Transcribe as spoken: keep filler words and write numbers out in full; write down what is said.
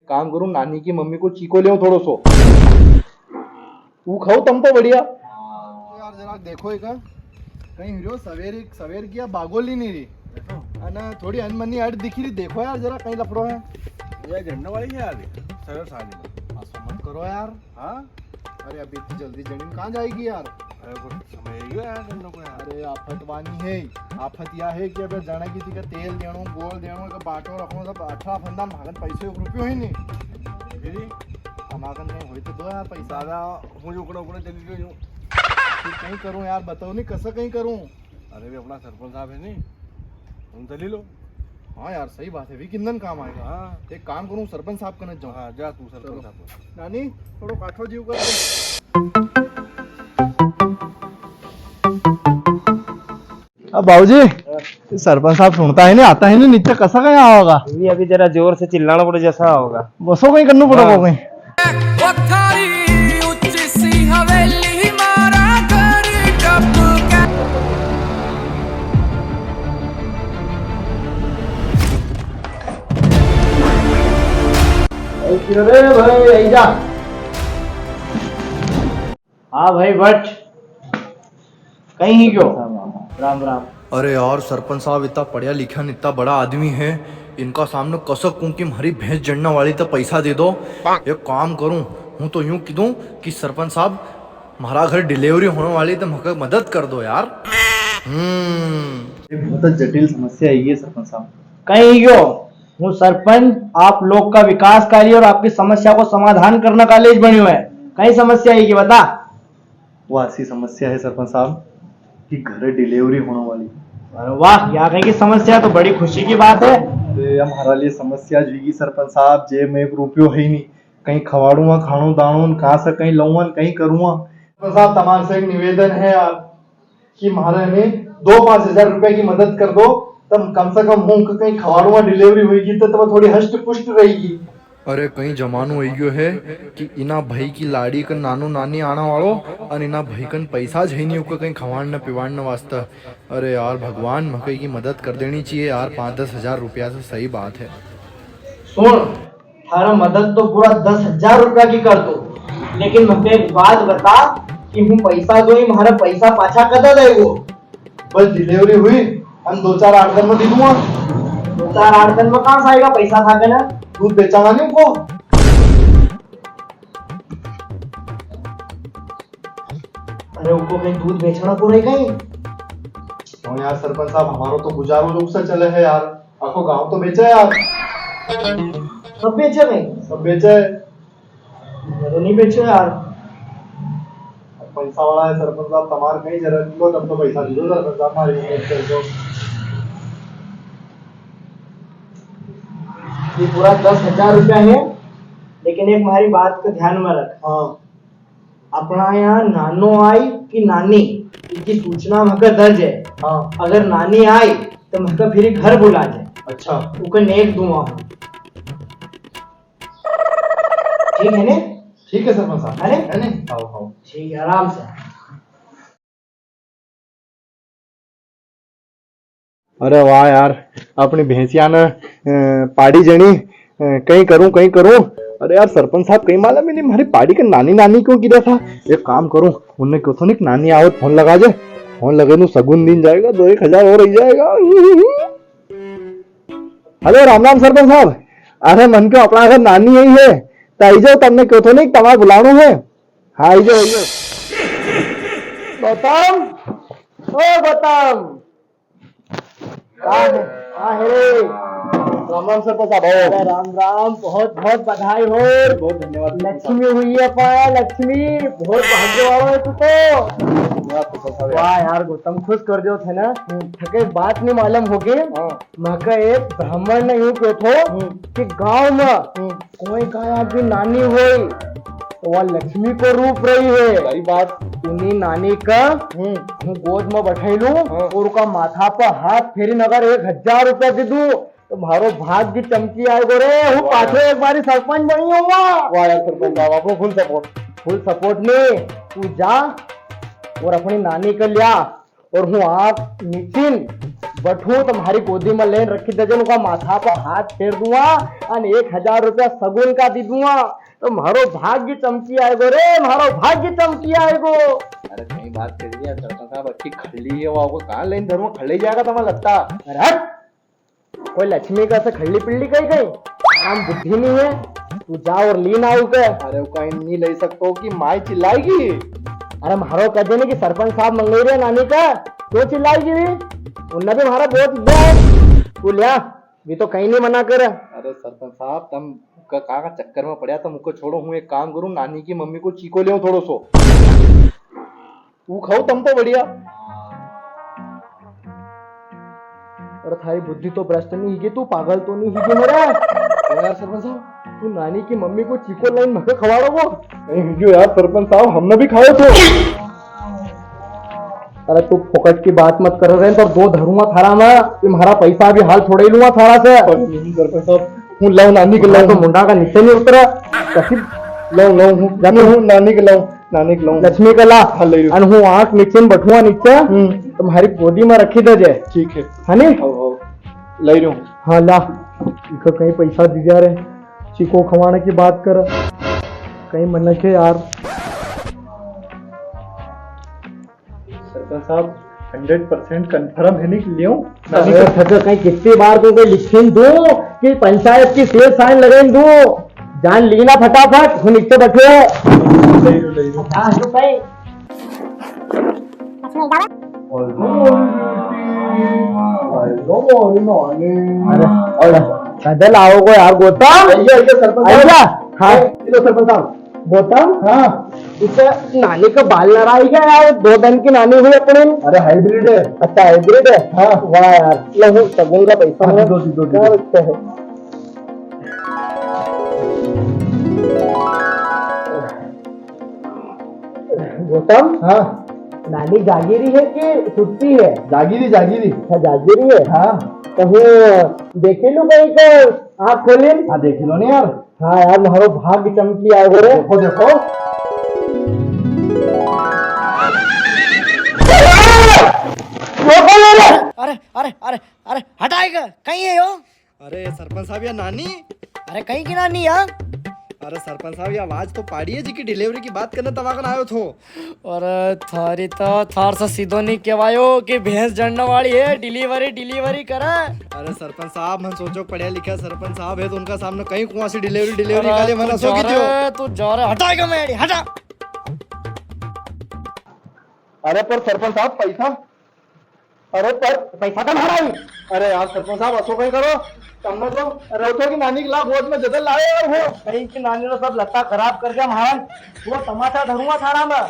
काम करूं, नानी की मम्मी को चीको लेऊं थोड़ो सो, वो खाओ तम तो बढ़िया। तो यार जरा देखो एक, कहीं हीरो सवेर, सवेर की या बागोली नहीं रही। अने थोड़ी अनमनी अड़ दिखी रही, देखो यार जरा कहीं लफड़ो है। ये झंडा वाली क्या आ गई? सवेर सानी में। ऐसा मत करो यार। हाँ? अरे अभी इतनी जल्दी जणी कहाँ जाएगी यार? अरे कुछ समय ही है यार, इन लोग को यार। अरे आफत वानी है, आफत या है कि अबे जाना की थी का तेल देणो, गोल देणो, का बाटो रखणो, सब अठारह फंदा में भागन पैसे एक रुपयो ही नहीं। फिर हमारा कन कहीं होई तो दो यार पैसा। दादा, हूँ जो उकड़ा उकड़ा चली गई हूँ। फिर कहीं करूँ यार, बताओ नहीं कैसा कहीं करूँ। अरे भी अपना सरपंच साहब है नहीं, उनसे ले लो। हाँ यार, सही बात है, वी किंदन काम आएगा। हाँ। एक काम करूँ, सरपंच साहब कने जाऊँ। हाँ, जा तू सरपंच चलो। साहब को। नानी, थोड़ो काठो जीव कर। अब बाबूजी, हाँ। सरपंच साहब सुनता है नहीं, आता है नहीं, नीचे कसा गया होगा? ये अभी जरा जोर से चिल्लाना पड़े जैसा होगा। बसो कहीं करना पड़ेगा हाँ। कहीं। ओ थारी ऊंची सी हवेली, मारा घर टपके। अरे भाई, आई जा। हाँ भाई भट्ट, कहीं ही क्यों? राम राम। अरे यार, सरपंच साहब इतना पढ़िया लिखा न इतना बड़ा आदमी है, इनका सामने कसक कूं कि म्हारी भैंस जड़ने वाली तो पैसा दे दो। एक काम करूं, हूं तो यूं कह दूं कि सरपंच साहब, म्हारा घर delivery होने वाली तो म्हाके मदद कर दो यार। हम्म। ये बहुत जटिल समस्या है ये सरपंच साहब। कहीं यो, हूँ सरपंच आप लोग का विकास कार्य और आपकी समस्या को समाधान करने का लिए बन्यो है। कहीं समस्या है कि बता। वो ऐसी समस्या है सरपंच साहब कि घर delivery होने वाली। अरे वाह, या कहीं की समस्या तो बड़ी खुशी की बात है। अरे, हमारा लिए समस्या जी की सरपंच साहब, जेब में एक रुपयो है ही नहीं, कहीं खवाड़ूंगा खाणो दाणो, न कहाँ से कहीं लऊंगा, न कहीं करूंगा। सरपंच साहब, तमार से एक निवेदन है यार कि म्हारे ने दो पाँच हजार रुपया की मदद कर दो, तम कम से कम हूँ कहीं खवाड़ूंगा, delivery होगी तो तम थोड़ी हष्ट पुष्ट रहेगी। अरे कई जमानो हो गयो है कि इना भाई की लाड़ी का नानो नानी आना वालो और इना भाई कन पैसा ज है नहीं उका कई खवाड़ने पिवाड़ने वास्ते। अरे यार भगवान, मकई की मदद कर देनी चाहिए यार, पाँच दस हजार रुपया से सही बात है। सुन, थारा मदद तो पूरा दस हजार रुपया की कर दो, लेकिन मके एक बात बता कि हूँ पैसा दो ही, म्हारा पैसा पाछा कदा देगो? बस delivery हुई, हम दो चार आठ दिन में दे दूंगा। दो चार आठ दिन में कहाँ से आएगा पैसा था के ना? दूध बेचांगा नहीं उनको। अरे उनको कहीं दूध बेचना को रही कहीं? तो यार सरपंच साहब, हमारो तो गुजारो लोग से चले है यार, आखो गांव तो बेचा है यार। सब बेचे कहीं? सब बेचा है। मैं तो नहीं बेचो यार। अब पैसा वाला है सरपंच साहब, तमार कहीं जरूरत नहीं हो, तब तो पैसा दे दो सरपंच साहब, हमारी मदद कर दो। ये पूरा दस हजार रुपया है, लेकिन एक हमारी बात को ध्यान में रख। हाँ। अपना यहाँ नानो आई कि नानी, इनकी सूचना मका दर्ज है। हाँ। अगर नानी आई, तो मका फिर घर बुला जाए। अच्छा। उके नेक दुआ हो। ठीक है ने? ठीक है सरपंच साहब। है ने? है ने? आओ, आओ। ठीक है, आराम से। अरे वाह यार, अपनी भैंसिया ने, अ, पाड़ी जणी, अ, कई करूं, कई करूं। अरे यार, सरपंच साहब, कई मालूम ही नहीं, म्हारी पाड़ी के नानी नानी क्यों गिरा था। एक काम करूं, उनने क्यों तो नहीं, नानी आवत फोन लगा दे, फोन लगे नु सगुन दिन जाएगा, दो एक हजार और रह जाएगा। हेलो, राम राम सरपंच साहब। अरे, मन को अपना घर नानी यही है, तो आई जाओ, तमने क्यों तो नहीं, तमारे बुलाणो है। हाँ, आई जाओ, आई जाओ। गौतम, ओ गौतम। कहाँ है? कहाँ है रे? राम राम सरपंच साहब, आओ। अरे राम राम, बहुत बहुत बधाई हो। बहुत धन्यवाद सरपंच साहब। लक्ष्मी हुई है पाया, लक्ष्मी, बहुत भाग्य वाला है तू तो। धन्यवाद सरपंच साहब। वाह यार गौतम, खुश कर दियो थे ना। हम्म। थके बात नहीं मालूम होगी। हाँ। मका एक ब्राह्मण ने यूं कहो थो हम्म। कि गांव में हम्म। कोई का यहाँ भी नानी होई, तो वह लक्ष्मी को रूप रही है। सही बात। उन्हीं नानी का हम्म। हूँ गोद में बैठाई लूं हाँ। और उका माथा पर हाथ फेरी न अगर एक हजार रुपया दे दूं, तो म्हारो भाग्य चमकी आएगो रे। हूँ वाह। पाछो एक बारी सरपंच बनी होऊंगा। वाह यार, सरपंच साहब, आपको full support। Full support नहीं, तू जा और अपनी नानी को लिया। और हूँ आप नितिन बठू तो म्हारी गोदी में लेन रखी देजे, उनका माथा पर हाथ फेर दूंगा, अन एक हजार रुपया सगुन का दी दूंगा, तो म्हारो भाग्य चमकी आएगो रे, म्हारो भाग्य चमकी आएगो। अरे कई बात कर दिया सरपंच साहब, अच्छी खल्ली है वो, आपको कहाँ लेन धरूंगा, खल्ली जाएगा तुम्हारा लत्ता। अरे हट, कोई लक्ष्मी का से खल्ली पिल्ली कही कही, आराम बुद्धि नहीं है, तू जा और लीन आऊ के। अरे वो कहीं नहीं ले सकतो कि माई चिल्लाएगी। अरे म्हारो कह देने कि सरपंच साहब मंगई रहे नानी का, क्यों चिल्लाएगी भी? उनने भी म्हारा बहुत दिया है, तू लिया, भी तो कहीं नहीं मना करे। अरे सरपंच साहब, तम का, का, का चक्कर में पड़ा, तम उनको छोड़ो, हूँ एक काम करूँ, नानी की मम्मी को चीको ले थोड़ो सो। वो खाओ तम तो बढ़िया। अरे थारी बुद्धि तो भ्रष्ट नहीं हिगी, तू पागल तो नहीं हिगी मेरा? ओ यार सरपंच साहब, तू नानी की मम्मी को चीको लाइन मके खवाड़ो वो। नहीं हिग्यो यार सरपंच साहब, हमने भी खाओ तो। अरे तू फोकट की बात मत कर रहे, तो दो धरूंगा थारा में, ये म्हारा पैसा भी हाल छोड़े लूंगा थारा से। अरे नहीं सरपंच साहब, हूँ लाऊं नानी के मैं लाऊं। तो मुंडा का नीचे नहीं उतरा। कसी लाऊं, लाऊं, हूँ, जा तू। हूँ नानी के लाऊं। नानी के लाऊं। लक्ष्मी कला। हाँ, ले रही हूँ। अन हूँ आंख नीचे न बठुआ नीचे, हम्म। तुम्हारी गोदी में रखी दे जे। ठीक है। है नी? हाँ, हाँ। ले रही हूँ। हाँ, ला। इको कहीं पैसा दी जा रे। चिको खवाने की बात कर। कहीं मनक है यार। सरपंच साहब, hundred percent confirm है नी कि लियो? अरे, थके कहीं कितनी बार तुमको लिखिन दूं कि पंचायत की सील साइन लगाइन दूं? जान लीना फटाफट, हूँ नीचे बैठो। ले लो, ले लो। हाँ, तो भाई। अरे, अरे, कदे लाओ को यार गौतम? आइए, आइए, सरपंच साहब। आइए। हाँ। ए, लो सरपंच साहब। गौतम? हाँ। इसे नानी का बाल ना आई क्या यार? दो दिन की नानी हुई अपनी। अरे, hybrid है। अच्छा, hybrid है? हाँ। वाह यार, लो, सगुन का पैसा हाँ, है। दो, दो, दो, दो। क्या रखते हैं? गौतम? हाँ। नानी जागीरी है कि सुत्ती है? जागीरी, जागीरी। अच्छा, जागीरी है? हाँ। तो हूँ देखी लूँ कहीं को आँख खोली? हाँ, देखी लो नी यार। हाँ यार, म्हारो भाग चमकी आयो रे। देखो, देखो। अरे, अरे, अरे, अरे, हटाएगा, कहीं है यो? अरे सरपंच साहब, या नानी। अरे कहीं की नानी यार? अरे सरपंच साहब, या आवाज तो पाड़ी है जिकी delivery की बात करने तमाकन आयो थो। अरे थारी तो, थार से सीधो नहीं केवायो कि भैंस जणने वाली है, delivery, delivery करे। अरे सरपंच साहब, मन सोचो पढ़िया लिखा सरपंच साहब है तो उनका सामने कहीं कुआं से delivery, delivery अरे का लिए मन तू असो जा की दियो। रे, तू जा रे, हटाएगा मैं, हटा। अरे पर सरपंच साहब, पैसा अरे पर पैसा तो म्हारा ही। अरे यार सरपंच साहब, असो कहीं करो, तमने तो अरे तो की नानी के ला गोद में जदल लाए यार वो। कहीं की नानी ने सब लत्ता खराब कर दिया म्हारा। वो तमाचा धरूंगा थारा में।